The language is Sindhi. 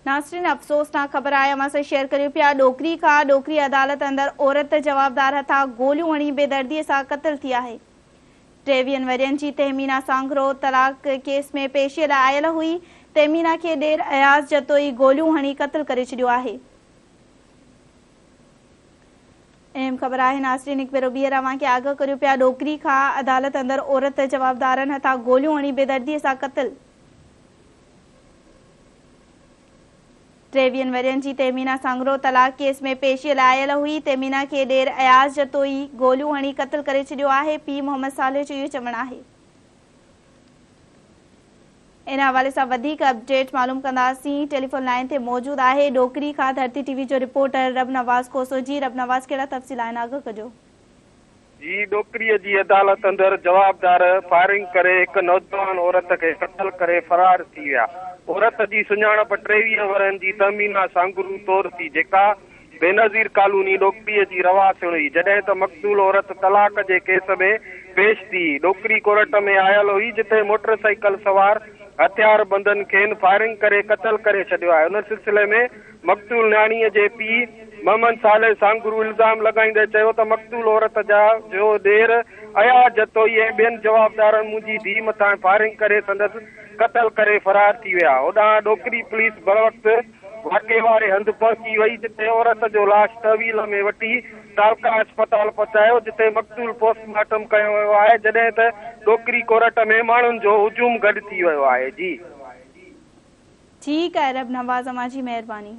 ناظرين افسوسناڪ خبر آهي اوهان سان شيئر ڪريون پيا ڏوڪري کان ڏوڪري عدالت اندر عورت جوابدار هٿان گوليون هڻي بيدردي سان قتل ٿي آهي ٽيويهن ورهين جي تهمينا سانگهرو طلاق ڪيس ۾ پيشي لاء آيل هئي تهمينا کي ڏير اياز جتوئي گوليون هڻي قتل ڪري ڇڏيو آهي. اهم خبر آهي ناظرين هڪ ڀيرو ٻيهر اوهان کي آگاهه ڪريون پيا ڏوڪري کان عدالت اندر عورت جوابدارن هٿان گوليون هڻي بيدردي سان قتل. ٽيويهن ورهين جي تهمينا سانگهرو طلاق ڪيس ۾ پيشي لاء آيل هئي، تهمينا کي ڏير اياز جتوئي گوليون هڻي قتل ڪري ڇڏيو آهي، پيء محمد صالح جو اهو چوڻ آهي. ان حوالي سان وڌيڪ اپڊيٽ معلوم ڪنداسين، ٽيليفون لائين تي موجود آهي ڏوڪري کان ڌرتي ٽي وي جو رپورٽر رب نواز کوسو جي رب نواز ڪهڙا تفصيل آهن آگاهه ڪجو. جي ڏوڪريء جي عدالت اندر جوابدار فائرنگ ڪري هڪ نوجوان عورت کي قتل ڪري فرار ٿي ويا. عورت جي سڃاڻپ 23 ورهين جي تهمينا سانگهرو طور ٿي، جيڪا بينظير ڪالوني ڏوڪريء جي رهواسڻ هئي، جڏهن ته مقتول عورت طلاق جي ڪيس ۾ پيش ٿي ڏوڪري ڪورٽ ۾ آيل هئي، جتي موٽر سائيڪل سوار هٿياربندن کين فائرنگ ڪري قتل ڪري ڇڏيو آهي. ان سلسلي ۾ مقتول نياڻيء جي پيء محمد صالح سانگهرو الزام لڳائيندي چيو ته مقتول عورت جا جو ڏير اياز جتوئي ۽ ٻين جوابدارن منهنجي ڌيء مٿان فائرنگ ڪري سندس قتل ڪري فرار ٿي ويا. هوڏانهن ڏوڪري پوليس بروقت واقعي واري هنڌ پهچي وئي جتي عورت جو لاش تحويل ۾ وٺي تعلقه اسپتال پهچايو جتي مقتول پوسٽ مارٽم ڪيو ويو آهي جڏهن ته ڏوڪري ڪورٽ ۾ ماڻهن جو هجوم گڏ ٿي ويو آهي. جي. ٺيڪ آهي رب نواز اوهان جي مهرباني.